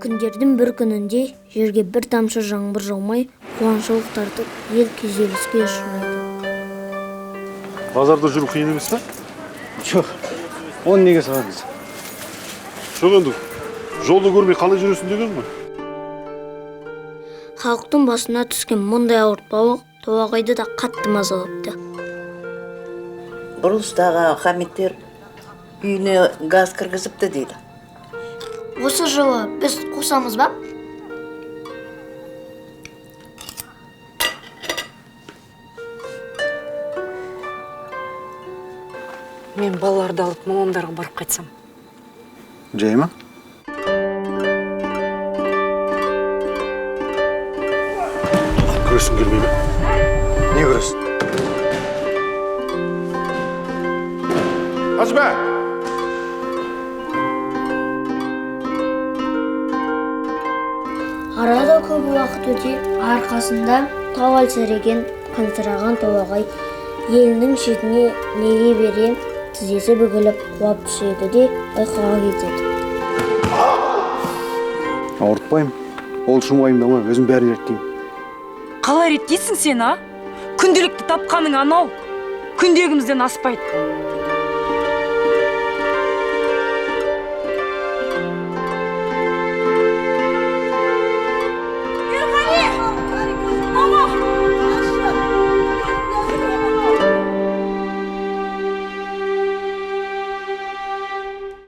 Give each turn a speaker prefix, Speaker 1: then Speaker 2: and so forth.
Speaker 1: Күндердің бір күнінде жерге бір тамшы жаңбыр жаумай, қуаңшылық тартып, ел күйзеліске ұшырайды.
Speaker 2: Базарда жүру қиын емес пе?
Speaker 3: Жоқ, оны неге сұрадыңыз?
Speaker 2: Жоқ, енді жолды көрмей қалай жүресің деген ғой.
Speaker 1: Халықтың басына түскен мұндай ауыртпалық Толағайды да қатты мазалапты.
Speaker 4: Бұрылыстағы Хамиттер үйіне газ кіргізіпті дейді.
Speaker 1: Осы жылы біз қосамыз ба?
Speaker 5: Мен балаларды алып мамамдарға барып қайтсам.
Speaker 3: Жай ма?
Speaker 2: Күрескің келмей ме?
Speaker 3: Не күрес?
Speaker 2: Әжібә!
Speaker 1: Арада көп уақыт өте арқасында тау әлсіреген, қансыраған Толағай елінің шетіне ілеге бере тізесі бүгіліп құлап түседі де ұйқыға кетеді.
Speaker 3: Ауыртпаймын. Ол үшін уайымдама, өзім бәрін реттеймін.
Speaker 5: Қалай реттейсің сен, а? Күнделікті тапқаның анау. Күндегімізден аспайды.